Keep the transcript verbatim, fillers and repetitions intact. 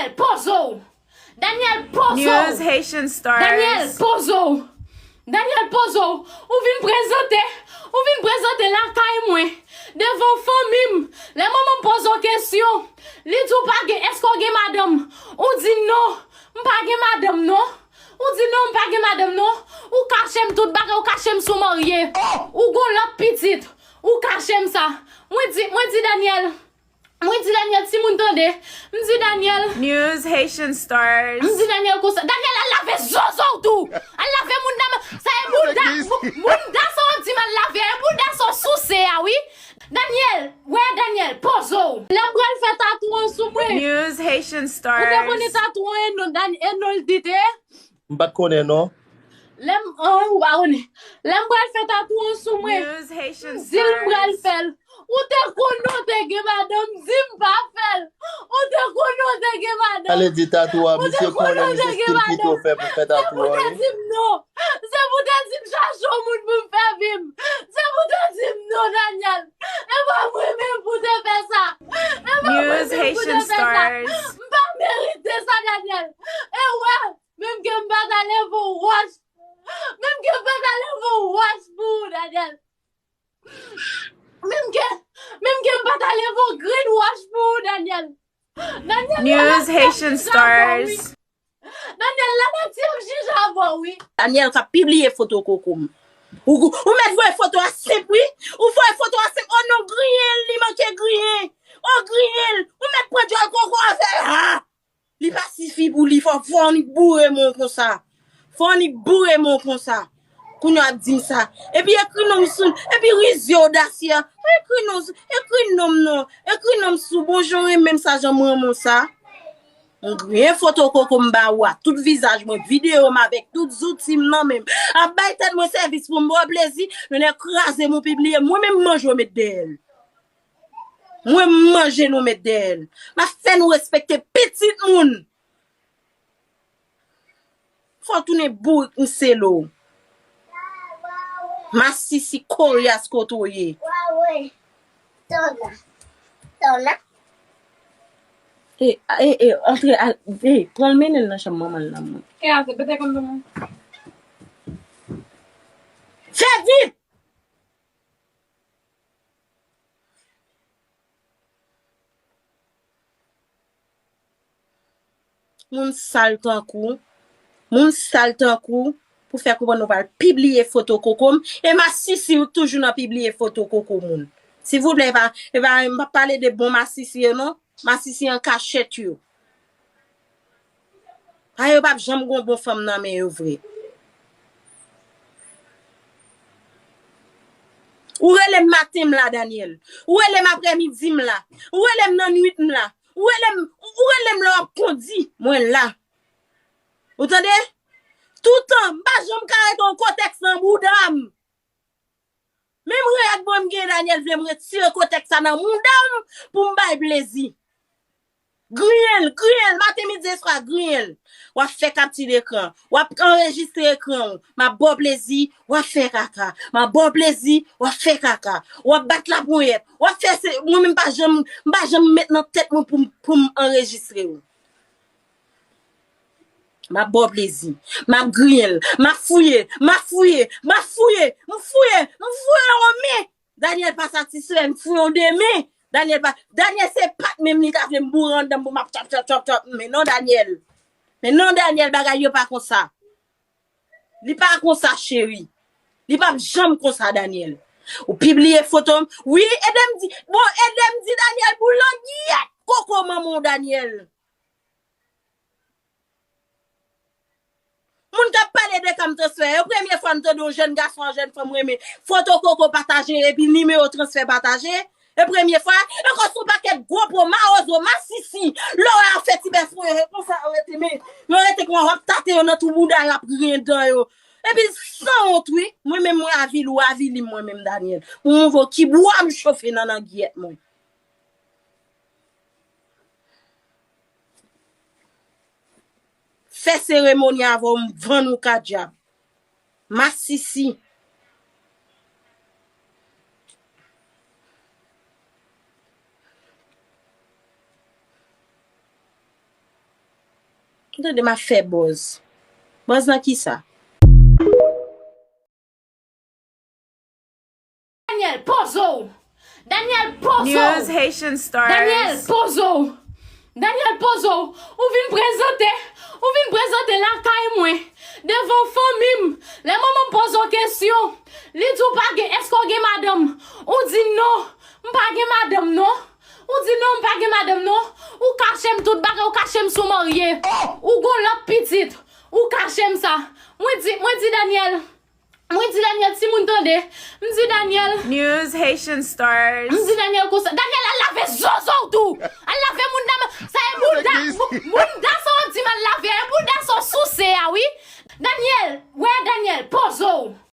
Daniel, poze w! Daniel, poze w! News Haitian Stars. Daniel, poze w! Daniel, poze w! Ou vin prezante, ou vin prezante lakay mwen, devan fanmi m. Lè manman m poze w kesyon, li di w pa gen, èske w gen madanm? Ou di non, m pa gen madanm non. Ou di non, m pa gen madanm non. Ou kache m tout bagay, ou kache m si w marye. Ou gon lòt pitit, ou kache m sa. Mwen di, mwen di Daniel, Mwen di Daniel, timoun tande. M di Daniel. News Haitian Stars. M di Daniel konsa. Daniel, al lave zozo w tou. Al lave moun nan. Sa e bouda, bou- bouda sa w ap di m al lave. E bouda sa w souse a, wi. Daniel, wè Daniel, poze w. Lè m pral fè tatouan sou mwen. News Haitian Stars. Ou te konnen tatouan e non, Dan- e non l di te? M pa t konnen non. Lè m, an, ou pa konnen. Lè m pral fè tatouan sou mwen, News Haitian m di l m pral Stars. Fè l. Ou te konnen w te gen madanm, di m pa fè l. Ou te konnen w te gen madanm. Ale di tatouan, misye konnen se stil ki te fè pou fè tatouan. Se pou te di m non. Se pou te di m chache yon moun pou m fè vi m. Se pou te di m non, Daniel. E pa mwen menm pou te fè sa. E pa mwen menm pou te fè sa. News Haitian Stars. M pa merite sa, Daniel. E wè. Menm ke m pa ta leve yon wòch. Menm ke m pa ta leve yon wòch pou ou, Daniel. Menm ke, menm ke m pa ta leve yon grenn wòch pou ou, Daniel. Daniel, News Haitian Stars. Daniel, lanati ap jije avè w, wi. Daniel k ap pibliye foto koko m. Ou, ou mèt voye foto a senp, wi. Ou voye foto a senp. O non, griyen l, li manke griyen. O, griyen l. Ou mèt pran djòl koko avè l. Ha! Li pa sifi pou li, fò, fò annik boure men w konsa. Fò annik boure men w konsa. Kounye a ap di m sa. Epi ekri non m sou, epi rize odasye. Ekri non, ekri non m non. Ekri non m sou. Bon jan renmen m sa, jan m renmen w sa. M griyen foto koko m ba ou a. Tout vizaj mwen, videyo m avèk tout zouti m nan men m. Ap bay tèt mwen sèvis pou m ba w plezi. Nènè kraze m ou pibliye. Mwen menm manje w met dèyè l. Mwen manje nou met dèyè l. M ap fè nou respekte pitit moun. Fò w tounen bourik m selo. Masisi koryas kote w ye. E, e, e, antre, al, e, pran l mennen l nan chanm manman l nan mwen. Fè vit! Moun sal tankou, moun sal tankou, pou fè konprann nou pral pibliye foto koko m, e masisi ou toujou nan pibliye foto koko moun. Silvouplè, e pa, e pa, m pa pale de bon masisi yo non, masisi an kachèt yo. A yo p ap janm gon bon fanm nan men yo vre. Ou rele m maten m la, Daniel. Ou rele m aprèmidi m la. Ou rele m nan nwit m la. Ou rele m, ou rele m lè w ap kondi, mwen la. Ou tande? Toutan, m pa janm ka rete yon kotèks nan bouda m. Menm règ mwen m gen, Daniel vle m retire kotèks sa nan mouda m pou m bay plezi. Griyen l, griyen l, maten, midi, e swa, griyen l. W ap fè kapti dekran, w ap anrejistre ekran w, m ap ba w plezi, w ap fè kaka, m ap ba w plezi, w ap fè kaka, w ap bat laponyèt, w ap fè se, mwen menm pa janm, m pa janm met nan tèt mwen pou m, pou m anrejistre w. M ap ba w plezi. M ap griyen l. M ap fouye. M ap fouye. M ap fouye. M fouye. M fouye yon men. Daniel pa satisfè. M fouye yon de men. Daniel pa. Daniel se pat menm li ta vle m boure anndan m pou m ap tchòp, tchòp, tchòp, tchòp. Men non, Daniel. Men non, Daniel, bagay yo pa konsa. Li pa konsa, cheri. Li p ap janm konsa, Daniel. Ou pibliye foto m. Wi, ede m di. Bon, ede m di Daniel pou langyèt koko manman w, Daniel. Moun k ap pale de ka m transfè, e premye fwa m tande yon jèn gason ak jèn fanm renmen foto koko pataje epi nimewo transfè pataje. E premye fwa, e konsa yon pakèt gwo po, mawozo, masisi, lè w ap fè ti bèf pou yo, e konsa yo rete, men, yo rete konsa, w ap tate yo nan twou bouda yo, ap griyen dan yo. Epi sanwont, wi, mwen menm, mwen avili, w avili m, mwen menm, Daniel. Mwen voye kibwa m chofe nan langyèt mwen. Fè seremoni avè w, m vann ou ka dyab. Masisi. M tande m ap fè buzz. Buzz nan kisa? Daniel, poze w! Daniel, poze w! News Haitian Stars. Daniel, poze w! Daniel, poze w! Ou vin prezante, ou vin prezante lakay mwen, devan fanmi m. Lè manman m poze w kesyon, li di w pa gen, èske w gen madanm? Ou di non, m pa gen madanm non. Ou di non, m pa gen madanm non. Ou kache m tout bagay, ou kache m si w marye. Ou gon lòt pitit. Ou kache m sa. Mwen di, mwen di Daniel, mwen di Daniel, timoun tande. M di Daniel, News Haitian Stars. m di Daniel konsa. Daniel, al lave zozo w tou. Al lave mouda, sa e mouda, mou- mouda sa w ap di m al lave, e mouda sa w souse a wi. Daniel, wè Daniel, poze w.